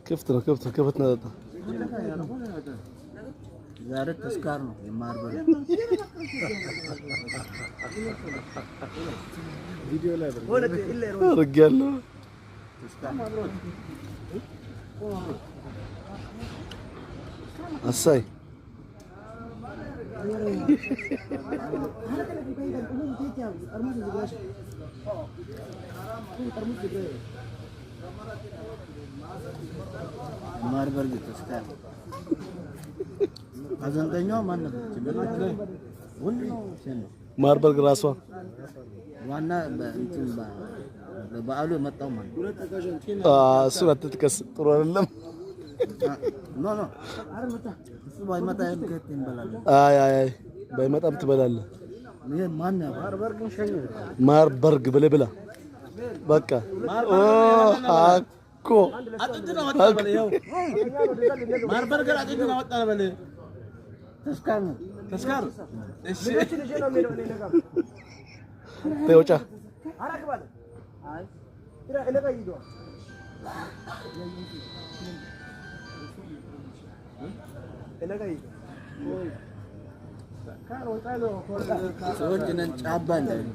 ክፍት ነው። ክፍት ክፍት ነው። ዛሬ ተስካር ነው የማርበል ቪዲዮ ላይ አድርጌያለሁ። አሳይ ማርበርግ ተስካር አዘንጠኛዋ ማን ነበረች? ማርበርግ ራሷ ዋና እንትን በበዓሉ የመጣው ማለት እሱን አትጥቀስ፣ ጥሩ አይደለም። No, no፣ እሱ ባይመጣ ከየት እንበላለን? አይ አይ አይ ባይመጣም ትበላለህ። ይሄ ማን ነው? ማርበርግ ብለህ ብላ በቃ። ኦ አኮ ተስካር ነው። ተውጫ ሰዎች ነን ጫባ እንዳይሉ